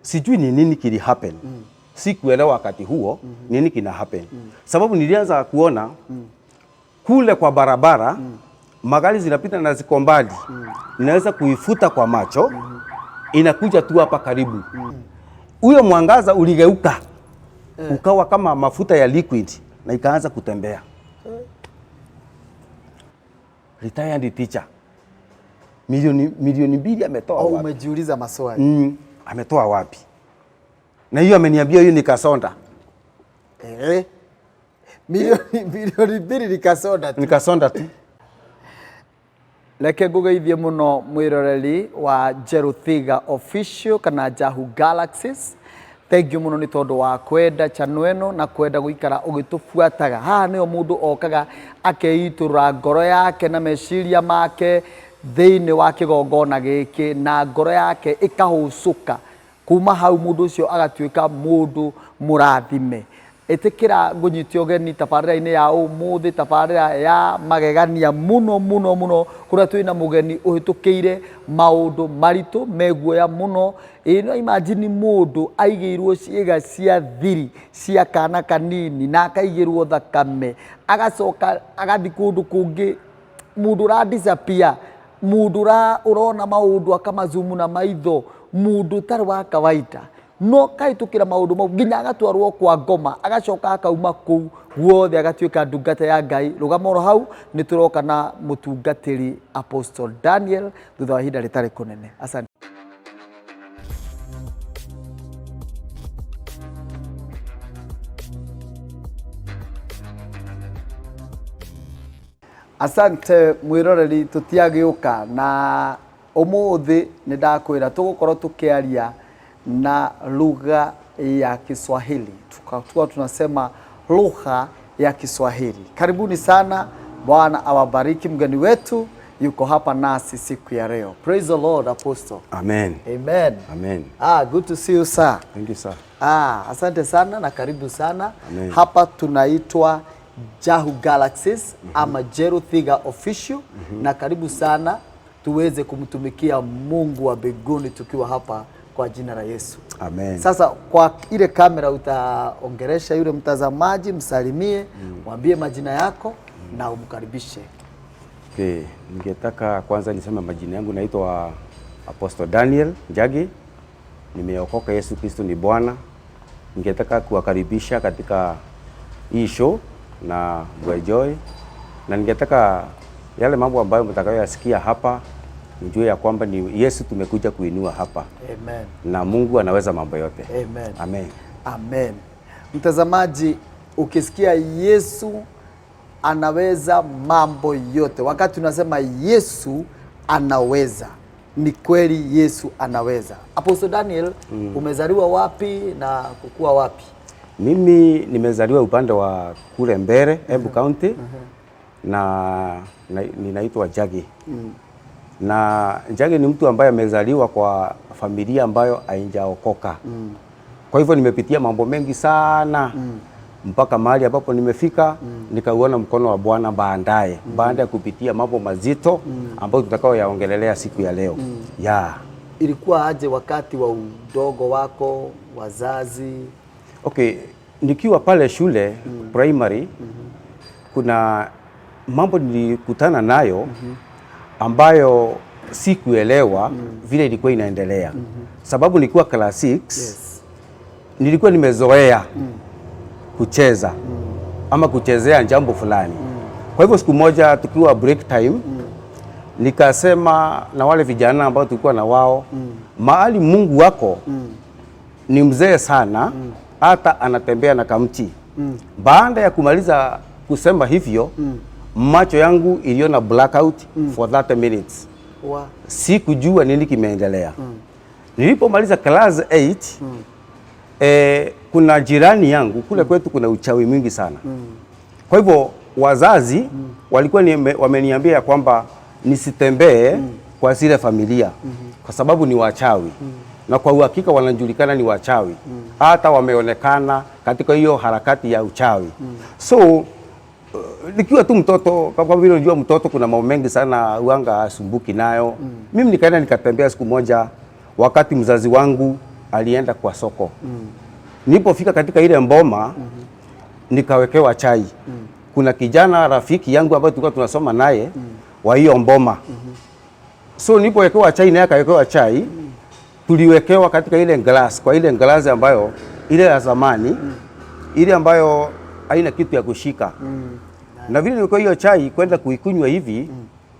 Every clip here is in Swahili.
Sijui ni nini kili happen. Sikuelewa wakati huo nini kina happen. Sababu nilianza kuona kule kwa barabara magari zinapita na ziko mbali. Ninaweza kuifuta kwa macho, inakuja tu hapa karibu. Huyo mwangaza uligeuka ukawa kama mafuta ya liquid na ikaanza kutembea. Retired teacher milioni 2 ametoa Au wapi? umejiuliza maswali? Ametoa wapi? Na hiyo ameniambia hiyo ni kasonda. Eh. Milioni 2 ni kasonda tu. Ni kasonda tu. Reke ngugeithie muno mwiroreri wa Jeruthiga Official kana Jahu Galaxies. Thank you muno ni tondu wa kwenda channel ĩno na kwenda guikara ugitubuataga. Haha niho mundu okaga akeitura ngoro yake na meciria make thiini wa kigongona giki na ngoro yake ikahucuka. Kuma hau mundu ucio agatuika mundu murathime. Itikira ngunyite ugeni tabarĩra-inĩ ya ũmũthĩ, tabarĩra ya magegania muno muno muno, kũrĩa twĩna mũgeni ũhĩtũkĩire maũndũ maritũ meguoya mũno. Ĩ no imagine mũndũ aigĩirwo ciĩga cia thiri cia kana kanini na akaigĩrwo thakame, agacoka agathiĩ kũndũ kũngĩ, mũndũ ũra disappear, mũndũ ũrona maũndũ akamazumu na maitho, mũndũ ũtarĩ wa kawaida, no kahĩtũkĩra maũndũ mau nginya agatwarwo kwa ngoma, agacoka akauma kũu guothe agatuĩka ndungata ya Ngai. Rũgama oro hau, nĩ tũroka na mũtungatĩri Apostle Daniel thutha wa ihinda rĩtarĩ kũnene. Asante. Asante mwiroreri, tutiagĩũka na ũmũthĩ nĩ ndakwĩra tũgũkorwo tũkĩaria na lugha ya Kiswahili. Tukakuwa tunasema lugha ya Kiswahili. Karibuni sana, Bwana awabariki. Mgeni wetu yuko hapa nasi siku ya leo. Praise the Lord, Apostle. Amen. Amen. Amen. Good to see you, sir. Thank you, sir. Asante sana na karibu sana. Amen. Hapa tunaitwa Jahu Galaxies ama Jeruthiga Official na karibu sana tuweze kumtumikia Mungu wa mbinguni tukiwa hapa kwa jina la Yesu. Amen. Sasa kwa ile kamera utaongeresha yule mtazamaji, msalimie, mwambie majina yako na umkaribishe. Okay, ningetaka kwanza niseme majina yangu, naitwa Apostle Daniel Njagi. Nimeokoka, Yesu Kristo ni Bwana. Ningetaka kuwakaribisha katika hii show na muenjoy, na ningetaka yale mambo ambayo mtakayoyasikia hapa mjue ya kwamba ni Yesu tumekuja kuinua hapa. Amen. Na Mungu anaweza mambo yote. Amen. Amen. Amen. Mtazamaji, ukisikia Yesu anaweza mambo yote, wakati tunasema Yesu anaweza, ni kweli Yesu anaweza. Apostle Daniel, umezaliwa wapi na kukua wapi? Mimi nimezaliwa upande wa kule Mbere, Embu County, na ninaitwa Njagi. Na Njagi ni mtu ambaye amezaliwa kwa familia ambayo haijaokoka. Kwa hivyo nimepitia mambo mengi sana mpaka mahali ambapo nimefika, nikauona mkono wa Bwana baadaye, baada ya kupitia mambo mazito ambayo tutakayoyaongelelea siku ya leo. Ilikuwa aje wakati wa udogo wako, wazazi? Okay, nikiwa pale shule primary, kuna mambo nilikutana nayo ambayo sikuelewa vile ilikuwa inaendelea. Sababu nilikuwa class 6, nilikuwa nimezoea kucheza ama kuchezea jambo fulani. Kwa hivyo siku moja tukiwa break time, nikasema na wale vijana ambao tulikuwa na wao, mahali Mungu wako ni mzee sana, hata anatembea na kamti. Baada ya kumaliza kusema hivyo, macho yangu iliona blackout for 30 minutes. Sikujua nini kimeendelea. Nilipomaliza class 8, kuna jirani yangu kule kwetu kuna uchawi mwingi sana. Kwa hivyo wazazi walikuwa wameniambia kwamba nisitembee kwa zile familia kwa sababu ni wachawi. Na kwa uhakika wanajulikana ni wachawi. Hata wameonekana katika hiyo harakati ya uchawi. So nikiwa tu mtoto, kama vile unajua mtoto kuna mambo mengi sana huanga asumbuki nayo. Mimi nikaenda nikatembea siku moja wakati mzazi wangu Alienda kwa soko. Nilipofika katika ile mboma, nikawekewa chai. Kuna kijana rafiki yangu ambaye tulikuwa tunasoma naye wa hiyo mboma. So nilipowekewa chai naye akawekewa chai, tuliwekewa katika ile glass, kwa ile glass ambayo ile ya zamani, ile ambayo haina kitu ya kushika. Na vile nilikuwa hiyo chai kwenda kuikunywa hivi,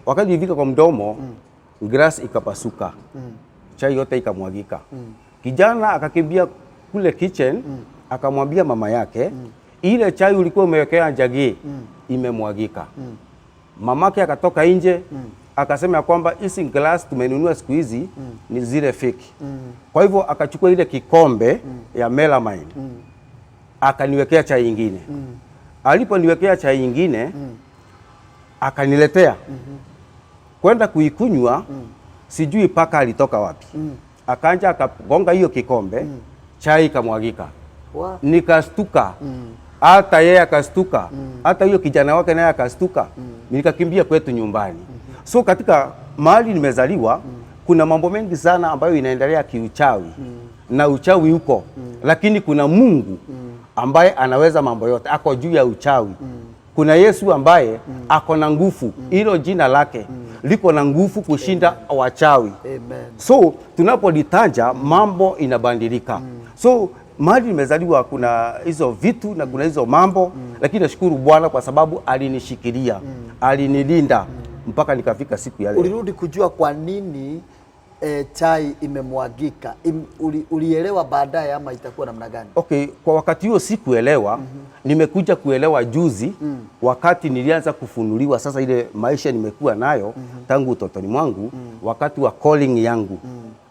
wakati ilifika kwa mdomo, glass ikapasuka, chai yote ikamwagika. Kijana akakimbia kule kitchen, akamwambia mama yake, "Ile chai ulikuwa umewekea Njagi imemwagika." Mamake akatoka nje, akasema ya kwamba hizi glass tumenunua siku hizi ni zile fake. Kwa hivyo akachukua ile kikombe ya melamine, akaniwekea chai nyingine. Aliponiwekea chai nyingine, akaniletea kwenda kuikunywa, sijui paka alitoka wapi, akaja akagonga hiyo kikombe, chai ikamwagika. Nikastuka, hata yeye akastuka, hata huyo kijana wake naye akastuka. Nikakimbia kwetu nyumbani. So katika mahali nimezaliwa kuna mambo mengi sana ambayo inaendelea kiuchawi na uchawi huko, lakini kuna Mungu ambaye anaweza mambo yote, ako juu ya uchawi. Kuna Yesu ambaye ako na nguvu, hilo jina lake liko na nguvu kushinda wachawi. Amen. So tunapolitaja mambo inabadilika. So mahali nimezaliwa kuna hizo vitu na kuna hizo mambo, lakini nashukuru Bwana kwa sababu alinishikilia, alinilinda mpaka nikafika siku ya leo. Ulirudi kujua kwa nini chai imemwagika? Ulielewa baadaye ama itakuwa namna gani? Okay, kwa wakati huo sikuelewa. Nimekuja kuelewa juzi wakati nilianza kufunuliwa sasa ile maisha nimekuwa nayo tangu utotoni mwangu, wakati wa calling yangu.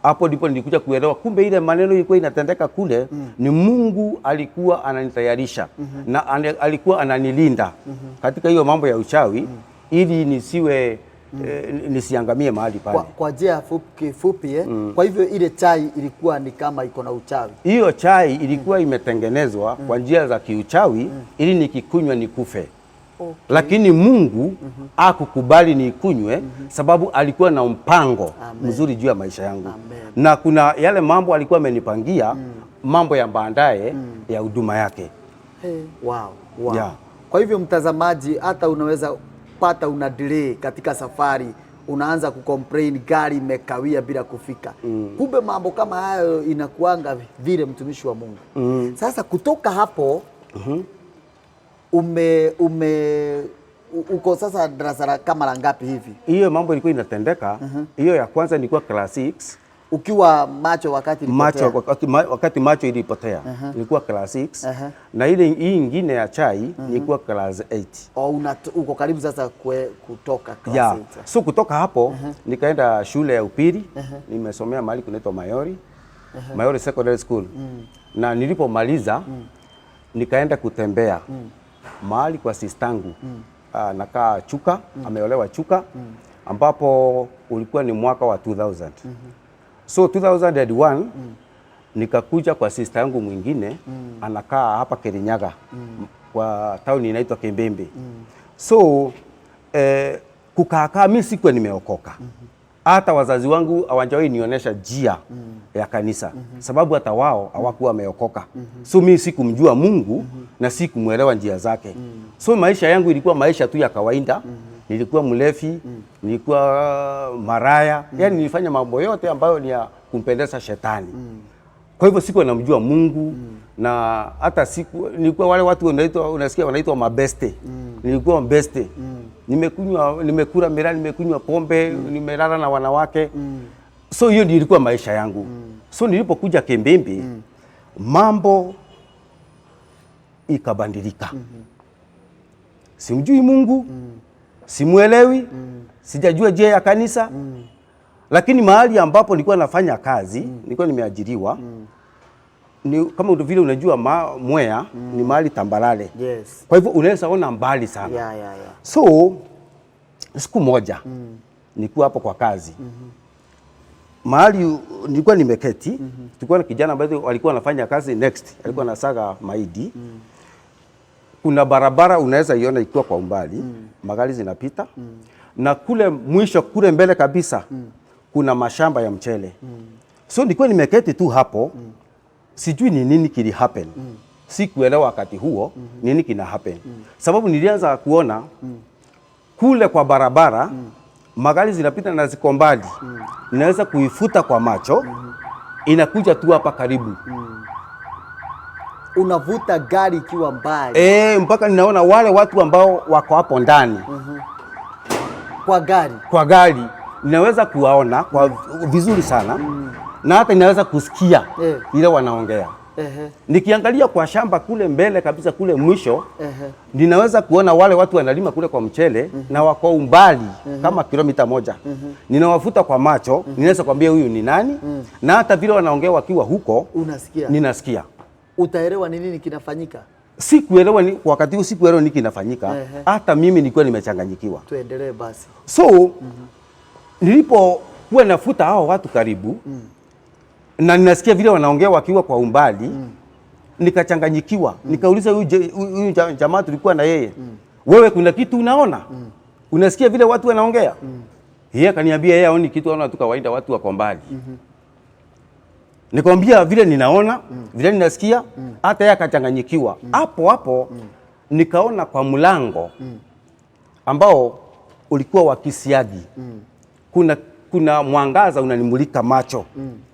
Hapo ndipo nilikuja kuelewa kumbe ile maneno ilikuwa inatendeka kule ni Mungu alikuwa ananitayarisha na alikuwa ananilinda katika hiyo mambo ya uchawi ili nisiwe nisiangamie mahali pale. Kwa njia kifupi, kwa hivyo ile chai ilikuwa ni kama iko na uchawi. Hiyo chai ilikuwa imetengenezwa kwa njia za kiuchawi ili nikikunywa nikufe. Lakini Mungu akukubali nikunywe sababu alikuwa na mpango Amen. Mzuri juu ya maisha yangu. Amen. Na kuna yale mambo alikuwa amenipangia, mambo ya baadaye ya huduma yake. Hey. Wow. Yeah. Kwa hivyo mtazamaji, hata unaweza pata una delay katika safari, unaanza kucomplain gari imekawia bila kufika. Kumbe mambo kama hayo inakuanga vile, mtumishi wa Mungu. Sasa kutoka hapo uko sasa darasa kama la ngapi hivi? Hiyo mambo ilikuwa inatendeka. Hiyo ya kwanza nilikuwa class 6. Ukiwa macho wakati ilipotea? Macho wakati macho ilipotea nilikuwa class 6 na ile hii ingine ya chai nilikuwa class 8. O, uko karibu sasa kutoka class 8. So kutoka hapo nikaenda shule ya upili, nimesomea mahali kunaitwa Mayori, Mayori Secondary School. Na nilipomaliza nikaenda kutembea mahali kwa sistangu, nakaa Chuka, ameolewa Chuka, ambapo ulikuwa ni mwaka wa 2000. So 2001 nikakuja kwa sister yangu mwingine, anakaa hapa Kirinyaga kwa town inaitwa Kimbimbi. So kukaakaa mi sikuwa nimeokoka, hata wazazi wangu hawajawahi nionyesha njia ya kanisa sababu hata wao hawakuwa wameokoka. So mi sikumjua Mungu na sikumwelewa njia zake. So maisha yangu ilikuwa maisha tu ya kawaida. Nilikuwa mlevi, nilikuwa maraya, yani nilifanya mambo yote ambayo ni ya kumpendeza shetani. Kwa hivyo sikuwa namjua Mungu na hata siku nilikuwa wale watu wanaitwa, unasikia wanaitwa mabeste. Nilikuwa mbeste. Nimekunywa, nimekula miraa, nimekunywa pombe, nimelala na wanawake. So hiyo ndio ilikuwa maisha yangu. So nilipokuja Kimbimbi mambo ikabadilika. Simjui Mungu, simuelewi, sijajua njia ya kanisa. Lakini mahali ambapo nilikuwa nafanya kazi, nilikuwa nimeajiriwa. Ni kama vile unajua Mwea ni mahali tambarare. Kwa hivyo unaweza ona mbali sana. So siku moja nilikuwa hapo kwa kazi. Mahali nilikuwa nimeketi, tulikuwa na kijana ambaye alikuwa anafanya kazi next, alikuwa anasaga mahindi. Kuna barabara unaweza iona ikiwa kwa umbali, magari zinapita. Na kule mwisho kule mbele kabisa kuna mashamba ya mchele. So nilikuwa nimeketi tu hapo. Sijui ni nini kili happen. Sikuelewa wakati huo nini kina happen. Sababu nilianza kuona kule kwa barabara magari zinapita na ziko mbali. Ninaweza kuifuta kwa macho, inakuja tu hapa karibu. Unavuta gari ikiwa mbali. Mpaka ninaona wale watu ambao wako hapo ndani kwa gari. Kwa gari ninaweza kuwaona kwa vizuri sana na hata ninaweza kusikia ile wanaongea. Nikiangalia kwa shamba kule mbele kabisa kule mwisho ninaweza kuona wale watu wanalima kule kwa mchele na wako umbali kama kilomita 1. Ninawafuta kwa macho, ninaweza kuambia huyu ni nani na hata vile wanaongea wakiwa huko unasikia. Ninasikia. Utaelewa ni nini kinafanyika? Sikuelewa ni wakati huu, sikuelewa nini kinafanyika. Hata mimi nilikuwa nimechanganyikiwa. Tuendelee basi. So nilipokuwa nafuta hao watu karibu na ninasikia vile wanaongea wakiwa kwa umbali nikachanganyikiwa. Nikauliza huyu jamaa tulikuwa na yeye, wewe kuna kitu unaona? Unasikia vile watu wanaongea? Yeye akaniambia yeye haoni kitu, anaona tu kawaida watu wako mbali. Nikamwambia vile ninaona, vile ninasikia, hata yeye akachanganyikiwa. Hapo hapo nikaona kwa mlango ambao ulikuwa wa kisiagi. Kuna mwangaza unanimulika macho.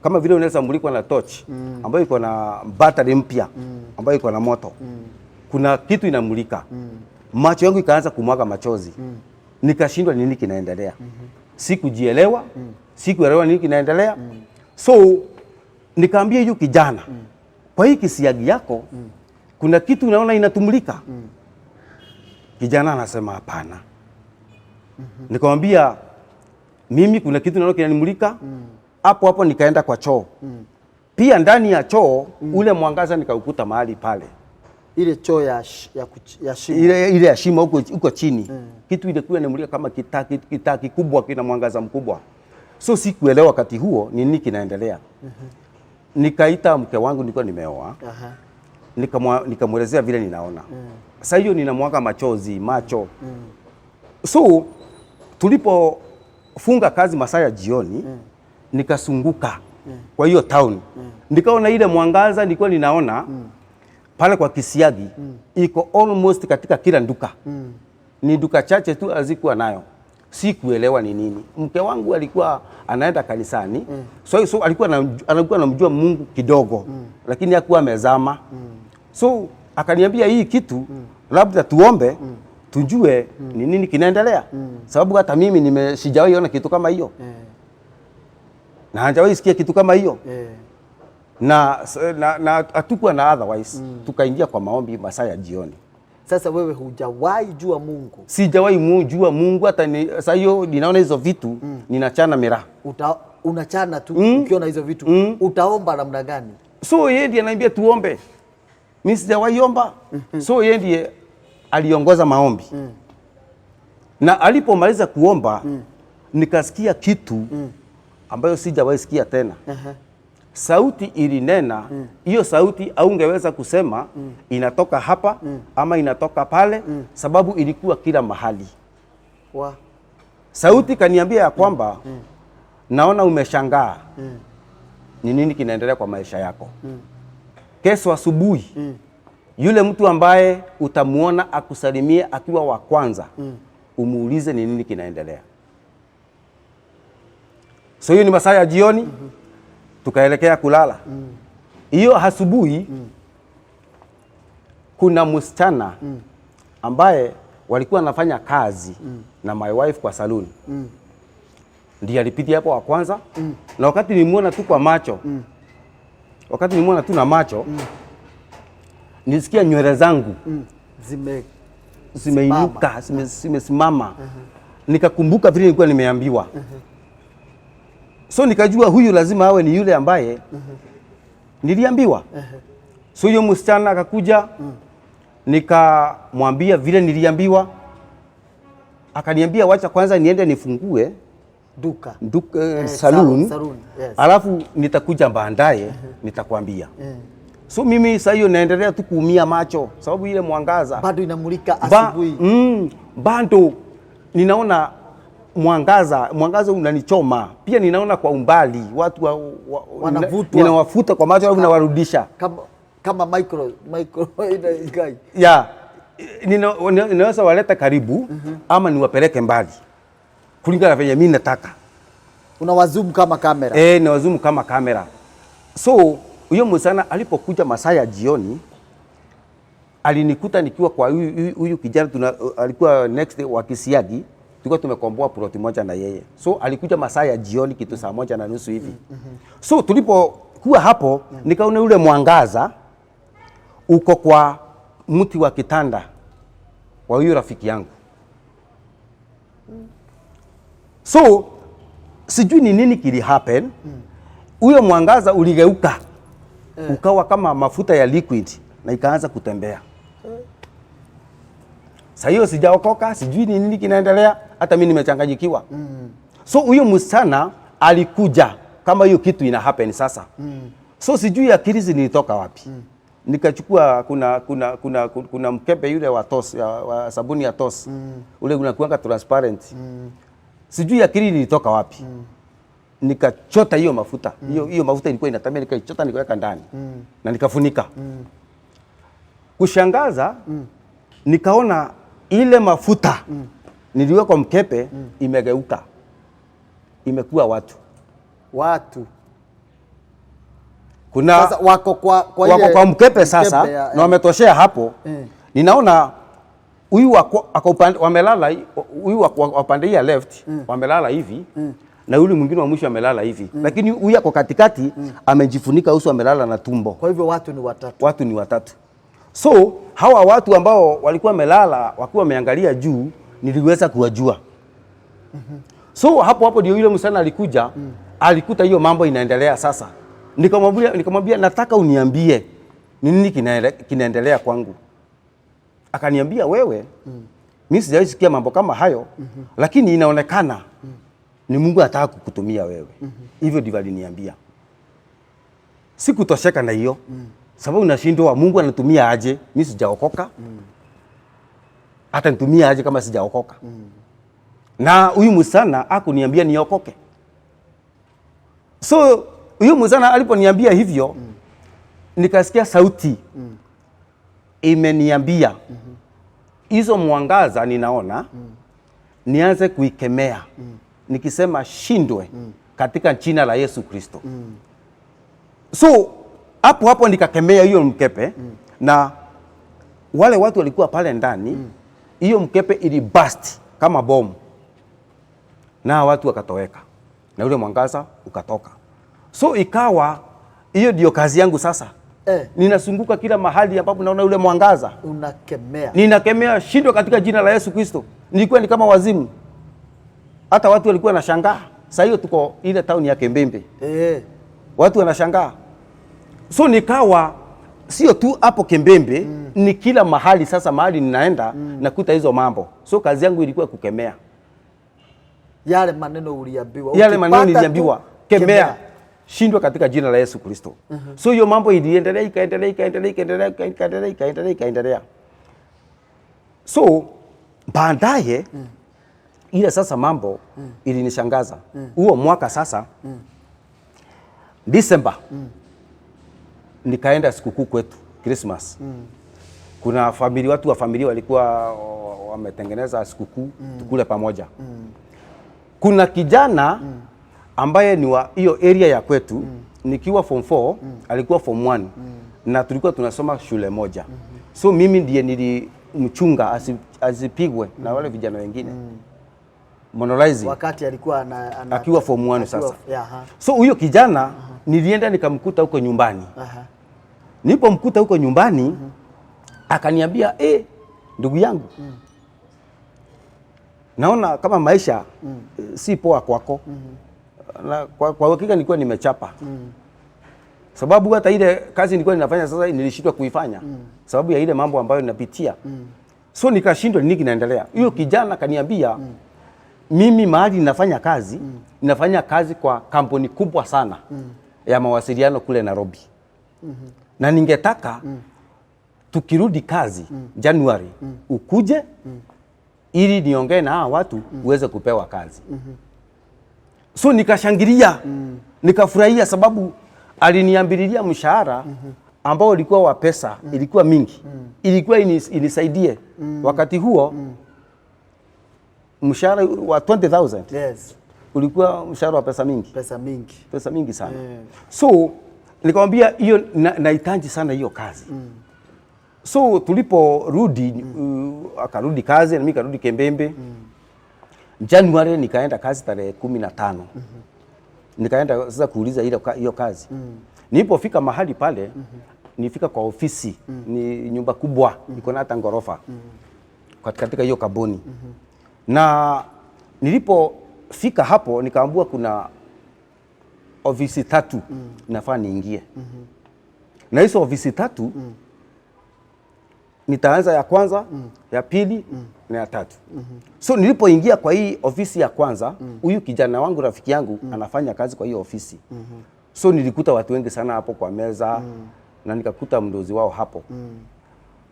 Kama vile unaweza mulikwa na torch ambayo iko na battery mpya ambayo iko na moto. Kuna kitu inamulika. Macho yangu ikaanza kumwaga machozi. Nikashindwa nini kinaendelea. Sikujielewa, sikuelewa nini kinaendelea. So nikaambia huyu kijana, kwa hii kisiagi yako kuna kitu unaona inatumulika? Kijana anasema hapana. Nikamwambia mimi kuna kitu naona kinanimulika. Hapo hapo nikaenda kwa choo. Pia ndani ya choo ule mwangaza nikaukuta mahali pale. Ile choo ya shimo. Ile ya shimo huko chini. Kitu ile kuwa inamulika kama kitaa kikubwa kina mwangaza mkubwa. So sikuelewa wakati huo ni nini kinaendelea. Nikaita mke wangu, nilikuwa nimeoa. Nikamwelezea vile ninaona. Sasa hiyo ninamwaga machozi macho. So tulipofunga kazi masaa ya jioni nikasunguka kwa hiyo town. Nikaona ile mwangaza nilikuwa ninaona pale kwa kisiagi iko almost katika kila duka. Ni duka chache tu hazikuwa nayo. Sikuelewa ni nini. Mke wangu alikuwa anaenda kanisani. So alikuwa anamjua Mungu kidogo. Lakini hakuwa amezama. So akaniambia hii kitu labda tuombe tujue ni nini kinaendelea. Sababu hata mimi sijawahi ona kitu kama hiyo. Na hajawahi sikia kitu kama hiyo. Na hatukuwa na otherwise. Tukaingia kwa maombi masaa ya jioni. Sasa wewe hujawahi jua Mungu? Sijawahi jua Mungu hata sasa hiyo ninaona hizo vitu ninachana miraa. Unachana tu ukiona hizo vitu. Utaomba namna gani? So yeye ndiye ananiambia tuombe. Mimi sijawahi omba. So yeye ndiye aliongoza maombi. Na alipomaliza kuomba nikasikia kitu ambayo sijawahi sikia tena. Sauti ilinena, hiyo sauti haungeweza kusema inatoka hapa ama inatoka pale sababu ilikuwa kila mahali. Sauti kaniambia ya kwamba naona umeshangaa. Ni nini kinaendelea kwa maisha yako? Kesho asubuhi yule mtu ambaye utamuona akusalimie akiwa wa kwanza umuulize ni nini kinaendelea. So hiyo ni masaa ya jioni. Tukaelekea kulala. Hiyo asubuhi kuna msichana ambaye walikuwa wanafanya kazi na my wife kwa saloon. Ndiye alipitia hapo wa kwanza. Na wakati nimuona tu kwa macho. Wakati nimuona tu na macho, nilisikia nywele zangu zimeinuka, zimesimama. Nikakumbuka vile nilikuwa nimeambiwa. So nikajua huyu lazima awe ni yule ambaye niliambiwa. So huyo msichana akakuja, nikamwambia vile niliambiwa. Akaniambia wacha kwanza niende nifungue duka, saloon, saloon, yes. Alafu nitakuja baadaye nitakwambia. So mimi sasa hiyo naendelea tu kuumia macho sababu ile mwangaza bado inamulika asubuhi. Bado ninaona mwangaza, mwangaza unanichoma pia, ninaona kwa umbali watu Wanavutwa. Ninawafuta kwa macho alafu nawarudisha. Kama micro micro ile guy. Ya, ninaweza waleta karibu ama niwapeleke mbali kulingana na venye mimi nataka. Unawazoom kama kamera. Eh, niwazoom kama kamera. So huyo msichana alipokuja masaa ya jioni alinikuta nikiwa kwa huyu kijana alikuwa next day wa Kisiagi, tulikuwa tumekomboa ploti moja na yeye. So alikuja masaa ya jioni kitu 1:30 hivi. So tulipokuwa hapo nikaona ule mwangaza uko kwa mti wa kitanda wa huyu rafiki yangu. So sijui ni nini kili happen. Huyo mwangaza uligeuka ukawa kama mafuta ya liquid na ikaanza kutembea. Sasa hiyo sijaokoka, sijui ni nini kinaendelea, hata mimi nimechanganyikiwa. So huyo msichana alikuja kama hiyo kitu ina happen sasa. So sijui akili zilitoka wapi. Nikachukua kuna mkebe yule wa tos, wa sabuni ya tos. Ule unakuanga transparent. Sijui akili ilitoka wapi. Nikachota hiyo mafuta. Hiyo mafuta ilikuwa inatembea, nikaichota nikaweka ndani. Na nikafunika. Kushangaza nikaona ile mafuta niliweka kwa mkepe imegeuka. Imekuwa watu. Watu. Kuna Sasa wako kwa wako ile kwa mkepe sasa mkepe na wametoshea hapo. Ninaona huyu ako upande wamelala, huyu wa upande ya left wamelala hivi na yule mwingine wa mwisho amelala hivi. Lakini huyu ako katikati amejifunika uso, amelala na tumbo. Kwa hivyo watu ni watatu. Watu ni watatu. So hawa watu ambao walikuwa wamelala wakiwa wameangalia juu niliweza kuwajua. So hapo hapo ndio yule msichana alikuja, alikuta hiyo mambo inaendelea sasa. Nikamwambia nataka uniambie ni nini kinaendelea kwangu. Akaniambia wewe, mimi sijawahi sikia mambo kama hayo, lakini inaonekana ni Mungu anataka kukutumia wewe. Hivyo ndivyo aliniambia. Sikutosheka na hiyo. Sababu nashindwa Mungu anatumia aje? Mimi sijaokoka. Hata nitumia aje kama sijaokoka? Na huyu msichana hakuniambia niokoke. So huyu msichana aliponiambia hivyo, nikasikia sauti imeniambia hizo mwangaza ninaona nianze kuikemea nikisema shindwe katika jina la Yesu Kristo. So hapo hapo nikakemea hiyo mkepe na wale watu walikuwa pale ndani, hiyo mkepe ili burst kama bomu na watu wakatoweka na ule mwangaza ukatoka. So ikawa hiyo ndio kazi yangu sasa. Ninazunguka kila mahali ambapo naona ule mwangaza. Unakemea. Ninakemea shindwa katika jina la Yesu Kristo. Nilikuwa ni kama wazimu. Hata watu walikuwa wanashangaa. Sasa hiyo tuko ile town ya Kembembe. Watu wanashangaa. So nikawa sio tu hapo Kembembe, ni kila mahali sasa, mahali ninaenda nakuta hizo mambo. So kazi yangu ilikuwa kukemea. Yale maneno uliambiwa. Yale maneno Ukipata tu, niliambiwa, kemea. Shindwa katika jina la Yesu Kristo. So hiyo mambo iliendelea, ikaendelea, ikaendelea, ikaendelea, ikaendelea, ikaendelea, ikaendelea. So baadaye ile sasa mambo ilinishangaza. Huo mwaka sasa December nikaenda sikukuu kwetu Christmas. Kuna familia, watu wa familia walikuwa wametengeneza sikukuu tukule pamoja. Kuna kijana ambaye ni wa hiyo area ya kwetu, nikiwa form 4 alikuwa form 1 na tulikuwa tunasoma shule moja. So mimi ndiye nilimchunga asipigwe na wale vijana wengine. Monolizing. Wakati alikuwa Akiwa form 1 akiwa sasa. Ya, ha. So huyo kijana nilienda nikamkuta huko nyumbani. Nilipomkuta huko nyumbani akaniambia, ndugu yangu, naona kama maisha si poa kwako. Na kwa hakika nilikuwa nimechapa. Sababu hata ile kazi nilikuwa ninafanya sasa nilishindwa kuifanya. Sababu ya ile mambo ambayo ninapitia. So nikashindwa nini kinaendelea. Huyo kijana akaniambia, mimi mahali ninafanya kazi, ninafanya kazi kwa kampuni kubwa sana ya mawasiliano kule Nairobi. Na ningetaka tukirudi kazi January ukuje ili niongee na hawa watu uweze kupewa kazi. So nikashangilia, nikafurahia sababu aliniambililia mshahara ambao ulikuwa wa pesa, ilikuwa mingi, ilikuwa inisaidie wakati huo. Mshahara wa 20,000 ulikuwa mshahara wa pesa mingi, Pesa mingi. Pesa mingi sana. So nikamwambia hiyo nahitaji sana hiyo kazi. So tuliporudi, akarudi kazi na mimi karudi Kembembe. January nikaenda kazi tarehe 15. Nikaenda sasa kuuliza ile hiyo kazi. Nilipofika mahali pale, nifika kwa ofisi, ni nyumba kubwa, iko na hata ghorofa katika hiyo kaboni. Na nilipofika hapo nikaambiwa kuna ofisi tatu nafaa niingie. Na hizo ofisi tatu nitaanza ya kwanza, ya pili na ya tatu. So nilipoingia kwa hii ofisi ya kwanza, huyu kijana wangu rafiki yangu anafanya kazi kwa hiyo ofisi. So nilikuta watu wengi sana hapo kwa meza na nikakuta mdozi wao hapo.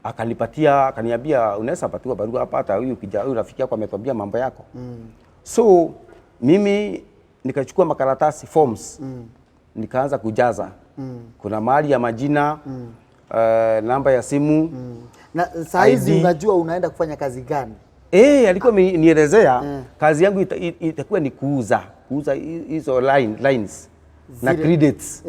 Akanipatia, akaniambia unaweza patiwa barua hapa, hata huyu kijana, huyu rafiki yako ametuambia mambo yako. So mimi nikachukua makaratasi, forms, nikaanza kujaza. Kuna mahali ya majina, namba ya simu. Na saa hizi ID. Unajua unaenda kufanya kazi gani? Eh, alikuwa amenielezea kazi yangu itakuwa ni kuuza hizo lines na credits.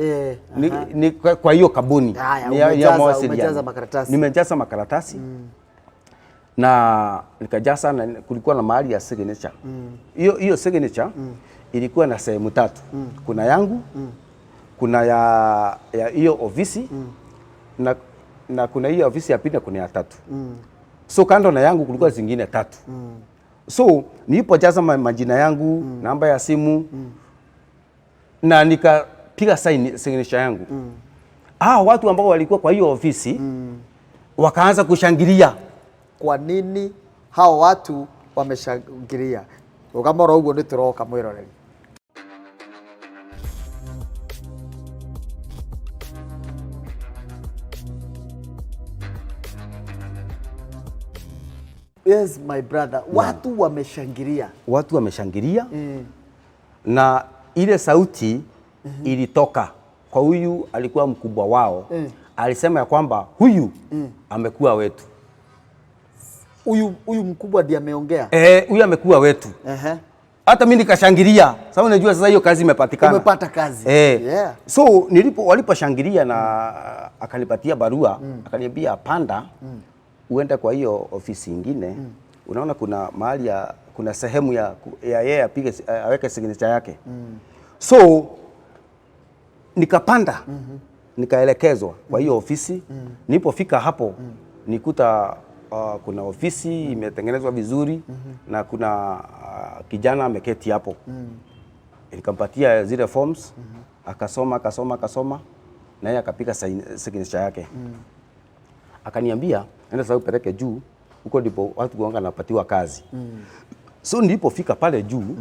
Ni kwa hiyo kabuni. Haya, Ni ya mawasiliano. umejaza makaratasi. Nimejaza makaratasi. Na nikajaza, na kulikuwa na mahali ya signature. Hiyo signature ilikuwa na sehemu tatu. Kuna yangu, kuna ya hiyo ofisi, na kuna hiyo ofisi ya pili na kuna ya tatu. So kando na yangu kulikuwa zingine tatu. So nilipojaza majina yangu, namba ya simu, na nikapiga signature yangu. Watu ambao walikuwa kwa hiyo ofisi wakaanza kushangilia. Kwa nini hao watu wameshangilia? Ukamora uguo nĩ tũroka mwĩroreri. Yes, my brother. Watu wameshangilia. Watu wameshangilia. Na ile sauti ilitoka kwa huyu alikuwa mkubwa wao. Alisema ya kwamba huyu amekuwa wetu. Huyu mkubwa ndiye ameongea. Huyu amekuwa wetu. Hata mimi nikashangilia. Sasa unajua sasa hiyo kazi imepatikana. Umepata kazi. So waliposhangilia na akanipatia barua, akaniambia panda uende kwa hiyo ofisi nyingine. Unaona kuna mahali ya, kuna sehemu ya yeye apige, aweke signature yake. So nikapanda, nikaelekezwa kwa hiyo ofisi. Nilipofika hapo nikuta kuna ofisi imetengenezwa vizuri na kuna kijana ameketi hapo. Nikampatia zile forms, akasoma, akasoma, akasoma, na yeye akapiga signature yake. Akaniambia enda sasa upeleke juu, huko ndipo watu wanga wanapatiwa kazi. So nilipofika pale juu,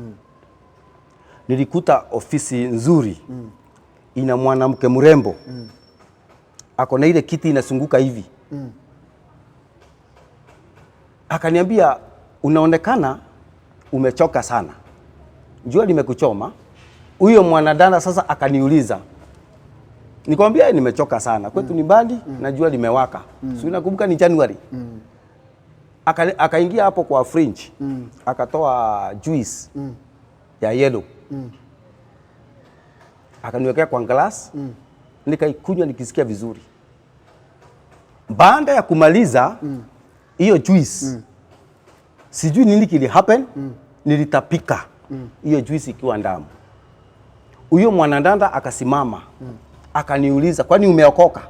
nilikuta ofisi nzuri. Ina mwanamke mrembo. Ako na ile kiti inasunguka hivi. Akaniambia unaonekana umechoka sana, jua limekuchoma. Huyo mwanadada sasa akaniuliza, nikamwambia nimechoka sana, kwetu ni mbali na jua limewaka. Si unakumbuka ni January. Akaingia hapo kwa fridge, akatoa juice ya yellow. Akaniwekea kwa glass, nikaikunywa nikisikia vizuri. Baada ya kumaliza hiyo juice, sijui nini kili happen, nilitapika hiyo juice ikiwa ndamu. Huyo mwanadada akasimama, akaniuliza kwani umeokoka?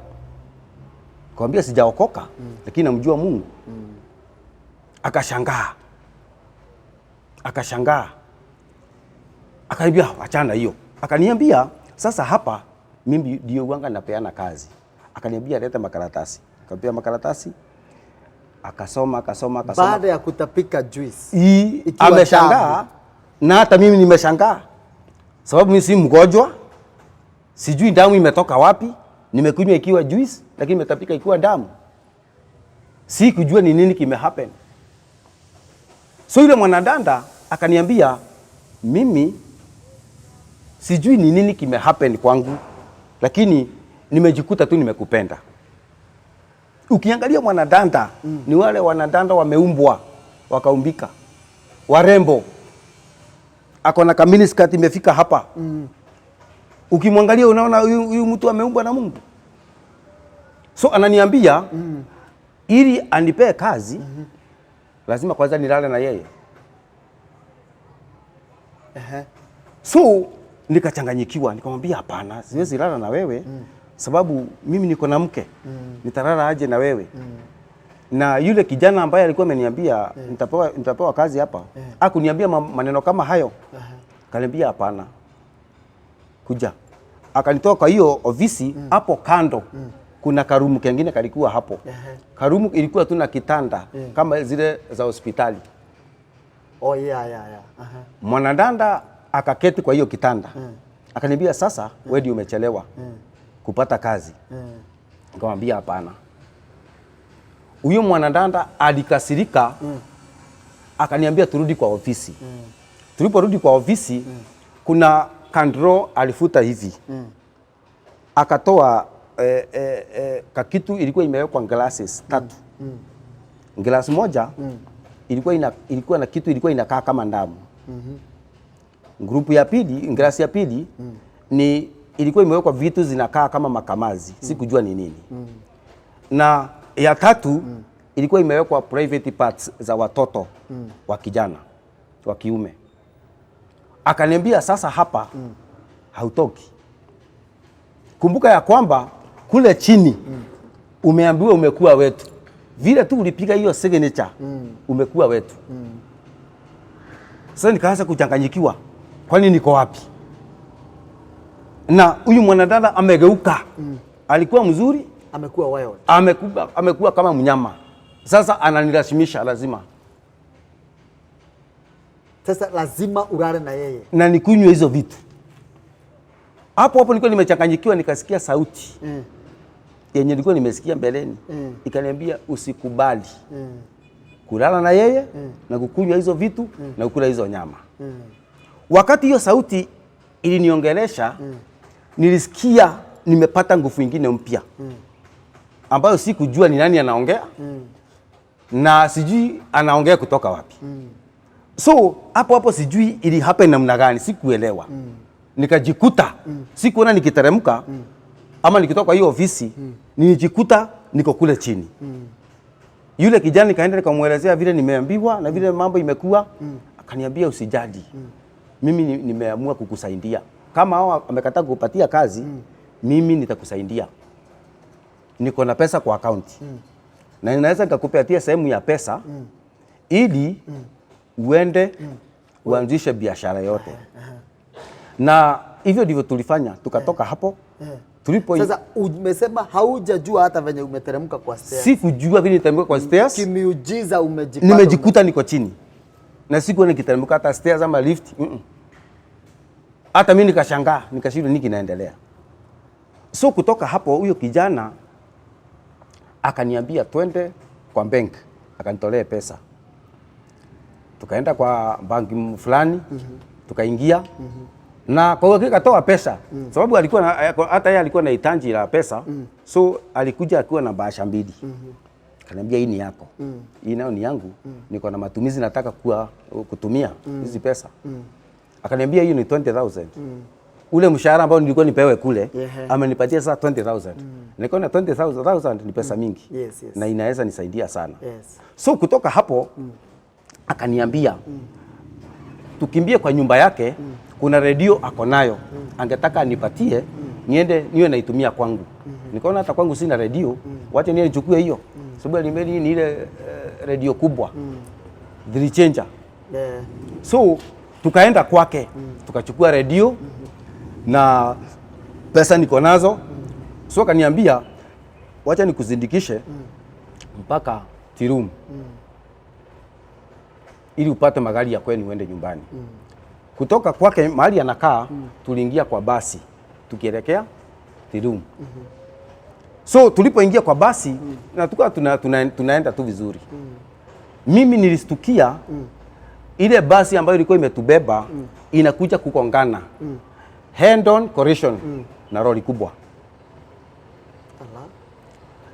Nikamwambia sijaokoka, lakini namjua Mungu. Akashangaa. Akashangaa. Akaniambia achana hiyo. Akaniambia sasa hapa mimi ndio wanga napeana kazi. Akaniambia leta makaratasi. Akampa makaratasi. Akasoma, akasoma, akasoma. Baada ya kutapika juice. Ikiwa Ameshangaa. tamu. Na hata mimi nimeshangaa. Sababu mimi si mgonjwa. Sijui damu imetoka wapi. Nimekunywa ikiwa juice lakini imetapika ikiwa damu. Sikujua ni nini kime happen. So yule mwanadada akaniambia, mimi sijui ni nini kime happen kwangu, lakini nimejikuta tu nimekupenda. Ukiangalia mwanadada ni wale wanadada wameumbwa wakaumbika, warembo, ako na kaminiskirt imefika hapa. Ukimwangalia unaona huyu mtu ameumbwa na Mungu. So ananiambia ili anipee kazi lazima kwanza nilale na yeye. So nikachanganyikiwa, nikamwambia hapana, siwezi lala na wewe sababu mimi niko na mke, nitalala aje na wewe? Na yule kijana ambaye alikuwa ameniambia nitapewa kazi hapa, akuniambia maneno kama hayo. Kaniambia hapana, kuja. Akanitoa kwa hiyo ofisi hapo kando kuna karumu kengine kalikuwa hapo. Karumu ilikuwa tu na kitanda kama zile za hospitali. Oh, yeah. Mwanadada akaketi kwa hiyo kitanda. Akaniambia sasa wewe ndio umechelewa kupata kazi. Nikamwambia hapana. Huyo mwanadada alikasirika, akaniambia turudi kwa ofisi. Tuliporudi kwa ofisi, kuna kandro alifuta hivi. Akatoa kakitu ilikuwa imewekwa glasses tatu. Glass moja ilikuwa na kitu ilikuwa inakaa kama damu. Grupu ya pili, glasi ya pili ni ilikuwa imewekwa vitu zinakaa kama makamazi, sikujua ni nini. Na ya tatu ilikuwa imewekwa private parts za watoto wa kijana wa kiume. Akaniambia sasa hapa hautoki. Kumbuka ya kwamba kule chini umeambiwa umekuwa wetu. Vile tu ulipiga hiyo signature umekuwa wetu. Sasa nikaanza kuchanganyikiwa, kwani niko wapi? Na huyu mwanadada amegeuka. Alikuwa mzuri, Amekuwa wild. Amekuwa kama mnyama. Sasa ananilazimisha lazima. Sasa lazima ulale na yeye. Na nikunywe hizo vitu. Hapo hapo nilikuwa nimechanganyikiwa, nikasikia sauti yenye nilikuwa nimesikia mbeleni. Ikaniambia usikubali kulala na yeye na kukunywa hizo vitu na kukula hizo nyama. Wakati hiyo sauti iliniongelesha, nilisikia nimepata nguvu nyingine mpya ambayo sikujua ni nani anaongea na sijui anaongea kutoka wapi. So hapo hapo sijui ili happen namna gani, sikuelewa. Nikajikuta sikuona nikiteremka ama nikitoka kwa hiyo ofisi, nilijikuta niko kule chini. Yule kijana nikaenda nikamuelezea vile nimeambiwa na vile mambo imekuwa. Akaniambia usijali. Mimi nimeamua kukusaidia. Kama hao amekataa kukupatia kazi, mimi nitakusaidia. Niko na pesa kwa account. Na ninaweza nikakupatia sehemu ya pesa ili uende uanzishe biashara yote. Na hivyo ndivyo tulifanya, tukatoka hapo. Tulipo Sasa umesema haujajua hata venye umeteremka kwa stairs. Sikujua vile niteremka kwa stairs. Kimiujiza umejipata. Nimejikuta niko chini. Na sikuwa nikiteremka hata stairs ama lift. Hata mimi nikashangaa, nikashindwa nini kinaendelea. So kutoka hapo huyo kijana akaniambia twende kwa bank, akanitolea pesa. Tukaenda kwa banki fulani, tukaingia. Na kwa hakika akatoa pesa. Sababu alikuwa na, hata yeye alikuwa na hitaji la pesa. So alikuja akiwa na bahasha mbili. Akaniambia hii ni yako. Hii nayo ni yangu. Niko na matumizi nataka kutumia hizi pesa. Akaniambia hiyo ni 20,000. Ule mshahara ambao nilikuwa nipewe kule, amenipatia sasa 20,000. Nikaona 20,000 ni pesa mingi. Yes, yes. Na inaweza nisaidia sana. Yes. So kutoka hapo akaniambia tukimbie kwa nyumba yake, kuna redio ako nayo. Angetaka anipatie niende niwe naitumia kwangu. Nikaona hata kwangu sina redio, wacha niende nichukue hiyo. Sababu alimeli ni ile redio kubwa. 3 changer. Yeah. So tukaenda kwake, tukachukua redio na pesa niko nazo. So akaniambia wacha nikuzindikishe mpaka Tirum ili upate magari ya kwenu uende nyumbani. Kutoka kwake mahali anakaa, tuliingia kwa basi tukielekea Tirum. So tulipoingia kwa basi na tukawa tunaenda tu vizuri. Mimi nilistukia Ile basi ambayo ilikuwa imetubeba inakuja kugongana head on collision na lori kubwa. Ala.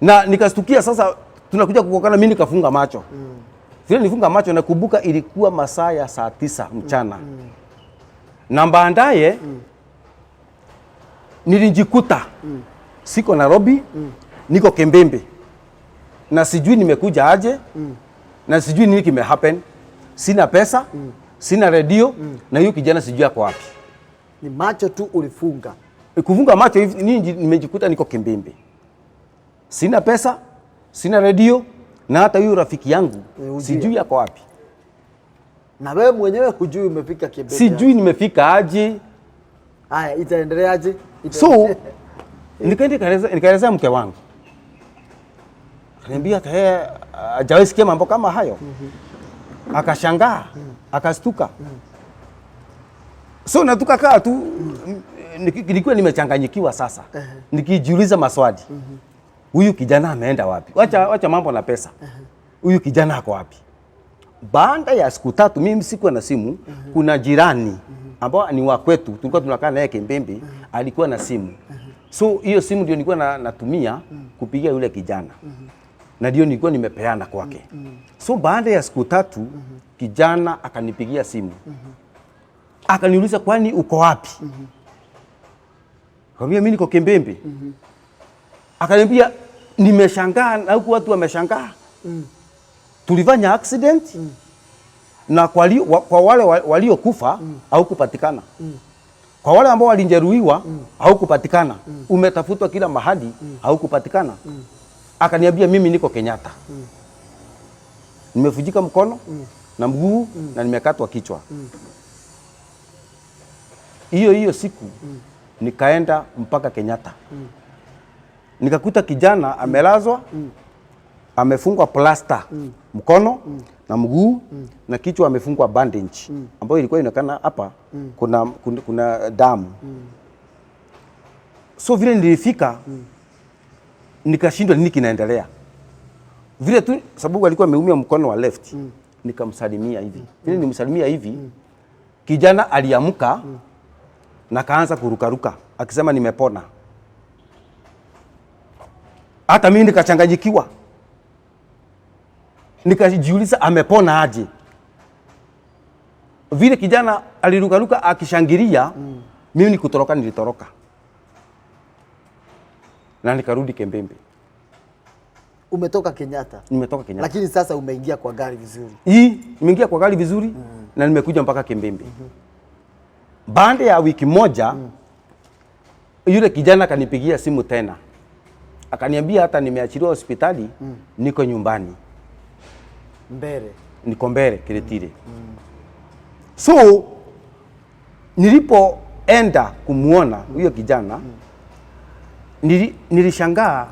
Na nikastukia sasa tunakuja kugongana, mimi nikafunga macho. Vile nifunga macho nakumbuka ilikuwa masaa ya saa 9 mchana. Na baadaye nilijikuta siko Nairobi, niko Kimbimbi na sijui nimekuja aje na sijui nini kime happen. Sina pesa, sina redio na hiyo kijana sijui ako wapi. Ni macho tu ulifunga. Kufunga macho hivi nini, nimejikuta niko Kimbimbi, sina pesa, sina redio na hata huyu rafiki yangu Hujui. sijui ako wapi, Na wewe mwenyewe hujui umefika Kimbembe. Sijui nimefika aje. Haya, itaendeleaje? So nikaenda nikaeleza mke wangu, akaniambia hata yeye hajawahi sikia mambo kama hayo. Akashangaa, akastuka. So na tukakaa tu, nilikuwa nimechanganyikiwa sasa, nikijiuliza maswali, huyu kijana ameenda wapi? Wacha, wacha mambo na pesa, huyu kijana ako wapi? Baada ya siku 3, mimi sikuwa na simu. Kuna jirani ambao ni wa kwetu, tulikuwa tunakaa naye Kimbembe, alikuwa na simu. So hiyo simu ndio nilikuwa natumia kupigia yule kijana na ndio nilikuwa nimepeana kwake. So baada ya siku 3 kijana akanipigia simu, akaniuliza, "Kwani uko wapi?" Nikamwambia, "Mimi niko Kimbembe." Akaniambia, "Nimeshangaa na huku watu wameshangaa. Tulifanya accident na kwa wale waliokufa haukupatikana. Kwa wale ambao walijeruhiwa haukupatikana. Umetafutwa kila mahali, haukupatikana." Akaniambia, "Mimi niko Kenyatta. Nimevunjika mkono na mguu na nimekatwa kichwa." Hiyo hiyo siku nikaenda mpaka Kenyatta. Nikakuta kijana amelazwa, amefungwa plasta mkono na mguu na kichwa amefungwa bandage ambayo ilikuwa inaonekana hapa kuna damu. So vile nilifika, nikashindwa nini kinaendelea. Vile tu sababu alikuwa ameumia mkono wa left, nikamsalimia hivi. Vile nilimsalimia hivi, kijana aliamka na kaanza kurukaruka akisema, "Nimepona." Hata mimi nikachanganyikiwa, nikajiuliza amepona aje? Vile kijana alirukaruka akishangilia, mimi ni kutoroka nilitoroka na nikarudi Kembembe. Umetoka Kenyatta. Nimetoka Kenyatta. Lakini sasa umeingia kwa gari vizuri. Hii nimeingia kwa gari vizuri na nimekuja mpaka Kimbembe. Baada ya wiki moja, yule kijana akanipigia simu tena, akaniambia hata nimeachiliwa hospitali, niko nyumbani. Mbere. Niko Mbere Kiritiri. So nilipoenda kumuona huyo kijana, nilishangaa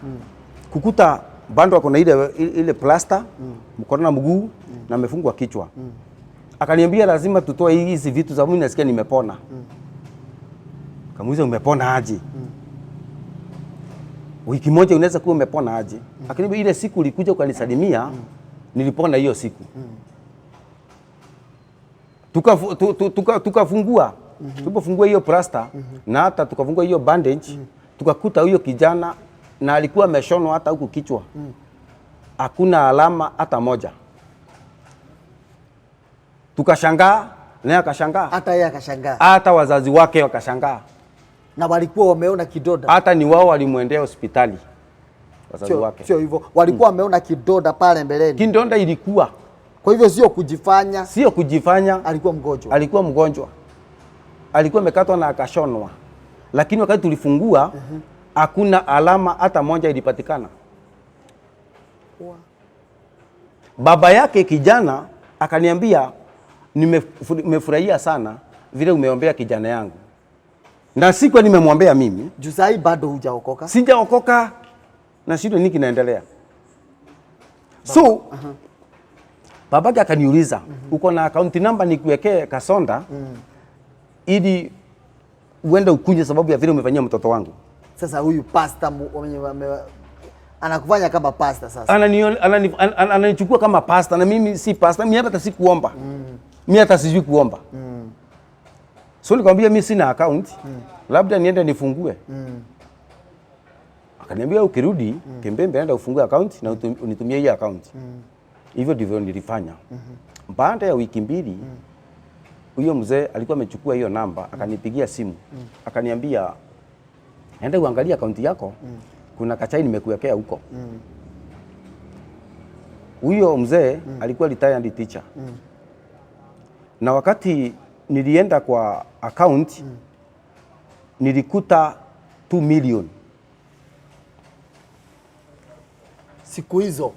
kukuta bado ako na ile plasta mkono na mguu na amefungwa kichwa. Akaniambia, "Lazima tutoe hizi vitu sababu mimi nasikia nimepona." Kamuuliza, "Umepona aje? Wiki moja unaweza kuwa umepona aje?" Akaniambia, "Ile siku ulikuja ukanisalimia, nilipona hiyo siku." Tukafungua, tulipofungua hiyo plasta na hata tukafungua hiyo bandage, tukakuta huyo kijana na alikuwa ameshonwa hata huku kichwa, hakuna alama hata moja. Tukashangaa, naye akashangaa. Hata yeye akashangaa. Hata wazazi wake wakashangaa. Na walikuwa wameona kidonda. Hata ni wao walimwendea hospitali, wazazi Sio wake. sio hivyo. Walikuwa wameona kidonda pale mbeleni. Kidonda ilikuwa. Kwa hivyo sio kujifanya. Sio kujifanya. Alikuwa mgonjwa. Alikuwa mgonjwa, alikuwa amekatwa na akashonwa, lakini wakati tulifungua hakuna alama hata moja ilipatikana. Baba yake kijana akaniambia, "Nimefurahia sana vile umeombea kijana yangu," na sikuwa nimemwombea mimi. Juu sahi bado hujaokoka. Sijaokoka na shida nini kinaendelea. So babake akaniuliza, "Uko na account number nikuwekee kasoda ili uende ukunywe sababu ya vile umefanyia mtoto wangu?" Sasa huyu pastor anakufanya kama pastor sasa. Ananichukua kama pasta na mimi si pasta, mimi hata sikuomba. Mimi hata sijui kuomba. So nikamwambia mimi sina account, labda niende nifungue. Akaniambia ukirudi Kimbembe enda ufungue account na unitumie hiyo account. Hivyo ndivyo nilifanya. Baada ya wiki 2 huyo mzee alikuwa amechukua hiyo namba, akanipigia simu. Akaniambia enda uangalie account yako. Kuna kachai nimekuwekea huko. Huyo mzee alikuwa retired teacher. Na wakati nilienda kwa account nilikuta 2 million. Siku hizo?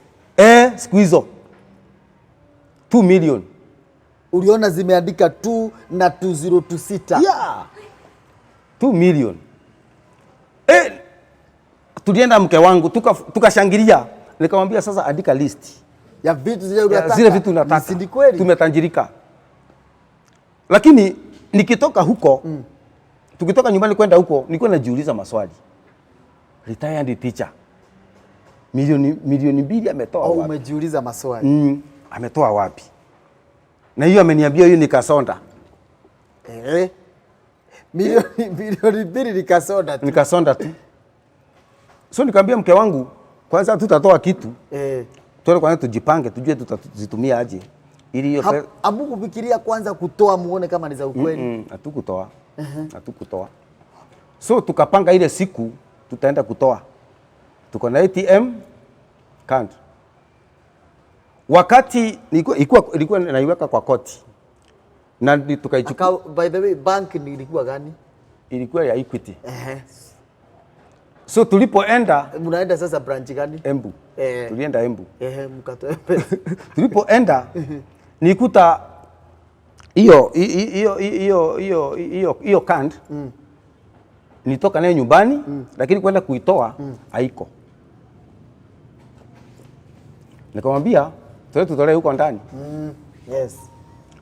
Siku hizo 2 million. Uliona zimeandika 2 na 2026. Yeah. 2 million. Tulienda mke wangu tukashangilia. Nikamwambia sasa andika list ya vitu zile unataka. Zile vitu unataka. Si kweli? Tumetajirika. Lakini nikitoka huko, tukitoka nyumbani kwenda huko, nilikuwa najiuliza maswali. Retired teacher. Milioni 2 ametoa wapi? Umejiuliza maswali. Ametoa wapi? Na hiyo ameniambia hiyo nikasonda. Milioni 2 nikasonda tu. Nikasonda tu. So nikamwambia mke wangu kwanza tutatoa kitu. Tuende kwanza tujipange tujue tutazitumia aje. Ili hiyo Hamkufikiria kwanza kutoa muone kama ni za ukweli? Hatukutoa. Hatukutoa. So tukapanga ile siku tutaenda kutoa. Tuko na ATM card. Wakati ilikuwa naiweka kwa koti. Na tukaichukua. By the way, bank ilikuwa gani? Ilikuwa ya Equity. So tulipoenda, mnaenda sasa branch gani? Embu. Tulienda Embu. Mkatoa pesa. Tulipoenda nikuta hiyo card. Nitoka nayo nyumbani, lakini kwenda kuitoa haiko. Nikamwambia tutolee huko ndani. Yes.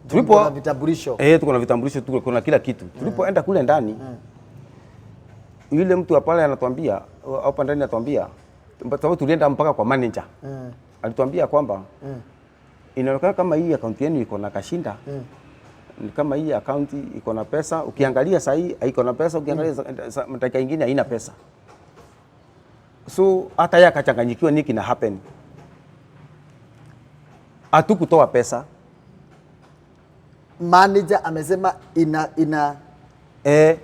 Tulipo na vitambulisho. Tuko na vitambulisho, tuko na kila kitu. Tulipoenda kule ndani, yule mtu wa pale anatuambia, hapa ndani anatuambia, sababu tulienda mpaka kwa manager. Alituambia kwamba inaonekana kama hii account yenu iko na kashinda. Ni kama hii account iko na pesa, ukiangalia saa hii haiko na pesa, ukiangalia dakika nyingine haina pesa. So hata yeye akachanganyikiwa nini kina happen. Hatukutoa pesa. Manager amesema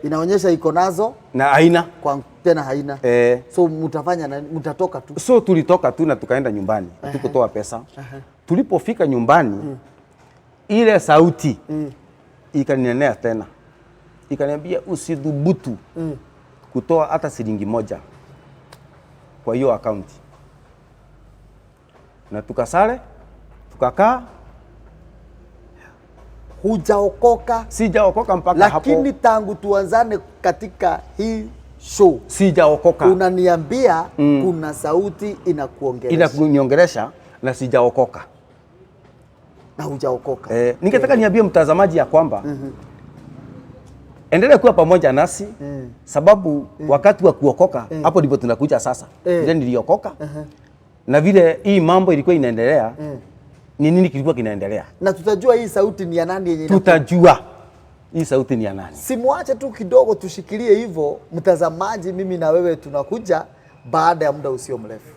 inaonyesha iko nazo na haina. Kwa tena haina. So mtafanya nani? Mtatoka tu. So tulitoka tu na tukaenda nyumbani. Hatukutoa pesa. Tulipofika nyumbani, ile sauti ikaninenea tena. Ikaniambia usidhubutu kutoa hata shilingi moja kwa hiyo account. Na tukasale, tukakaa. Hujaokoka? Sijaokoka mpaka hapo. Lakini tangu tuanzane katika hii show sijaokoka. Unaniambia kuna sauti inakuongelesha. Inakuniongelesha na sijaokoka. Na hujaokoka. Ningetaka niambie mtazamaji ya kwamba endelea kuwa pamoja nasi, sababu wakati wa kuokoka hapo ndipo tunakuja sasa. Vile niliokoka na vile hii mambo ilikuwa inaendelea, ni nini kilikuwa kinaendelea? Na tutajua hii sauti ni ya nani yenye inaku- Tutajua hii sauti ni ya nani. Simuache tu kidogo, tushikilie hivyo mtazamaji, mimi na wewe tunakuja baada ya muda usio mrefu.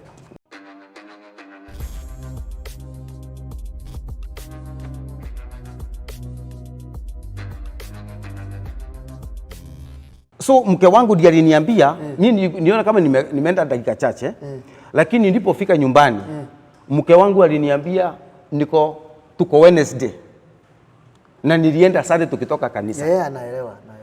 So mke wangu ndiye aliniambia, mimi niona kama nimeenda dakika chache, lakini nilipofika nyumbani, mke wangu aliniambia tuko Wednesday. Na nilienda Sunday tukitoka kanisa. Yeye anaelewa, anaelewa.